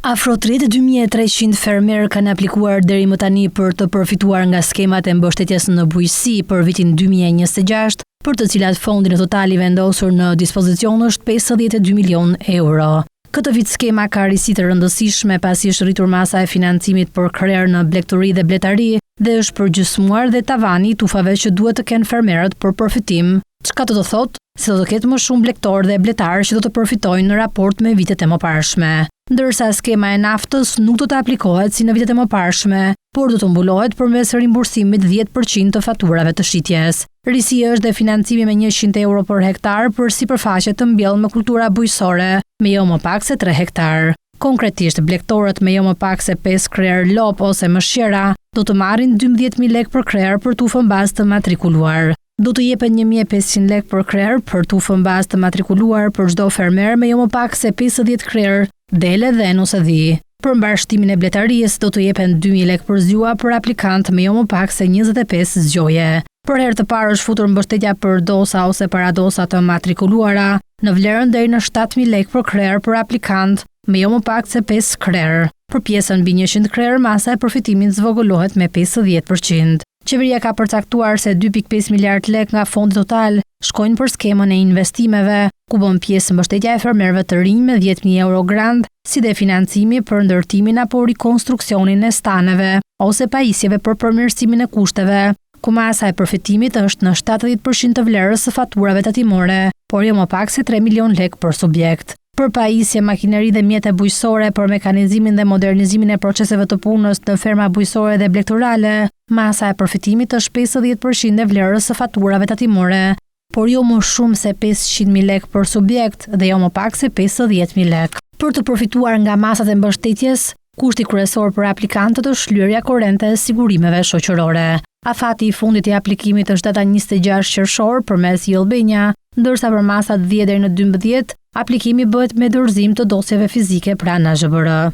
Afro 32.300 fermerë kanë aplikuar deri më tani për të përfituar nga skemat e mbështetjes në bujqësi për vitin 2026, për të cilat fondi në total i vendosur në dispozicion është 52 milion euro. Këtë vit skema ka risi të rëndësishme pasi është rritur masa e financimit për krerë në blegtori dhe bletari dhe është përgjysmuar dhe tavani i tufave që duhet të kenë fermerët për përfitim. Çka do të thotë se do të ketë më shumë blegtorë dhe bletarë që do të përfitojnë në raport me vitet e mëparshme. Ndërsa skema e naftës nuk do të aplikohet si në vitet e mëparshme, por do të mbulohet përmes rimbursimit 10% të faturave të shitjes. Risi është dhe financimi me 100 euro për hektar për sipërfaqe të mbjellë me kultura bujqësore, me jo më pak se 3 hektar. Konkretisht, blegtorët me jo më pak se 5 krerë lopë ose mëshqera do të marrin 12.000 lekë për krerë për tufën bazë të matrikuluar. Do të jepen 1500 lekë për krerë për tufën bazë të matrikuluar për çdo fermer me jo më pak se 50 krerë dele, dhen ose dhi. Për mbarështimin e bletarisë do të jepen 2000 lekë për zgjua për aplikant me jo më pak se 25 zgjoje. Për herë të parë është futur mbështetja për dosa ose paradosa të matrikuluara në vlerën deri në 7000 lekë për krerë për aplikant me jo më pak se 5 krerë. Për pjesën mbi 100 krerë, masa e përfitimit zvogëlohet me 50%. Qeveria ka përcaktuar se 2.5 miliard lekë nga fondi total shkojnë për skemën e investimeve, ku bën pjesë mbështetja e fermerëve të rinj me 10.000 euro grant, si dhe financimi për ndërtimin apo rikonstruksionin e staneve ose pajisjeve për përmirësimin e kushteve, ku masa e përfitimit është në 70% të vlerës së faturave tatimore, por jo më pak se 3 milion lekë për subjekt. Për pajisje, makineri dhe mjete bujqësore për mekanizimin dhe modernizimin e proceseve të punës në ferma bujqësore dhe blegtorale, masa e përfitimit është 50% e vlerës së faturave tatimore, por jo më shumë se 500.000 lekë për subjekt dhe jo më pak se 50.000 lekë. Për të përfituar nga masat e mbështetjes, kushti kryesor për aplikantët është shlyerja korrente e sigurimeve shoqërore. Afati i fundit i aplikimit është data 26 qershor përmes e-Albania, ndërsa për masat 10 deri në 12, aplikimi bëhet me dorëzim të dosjeve fizike pranë AZHBR.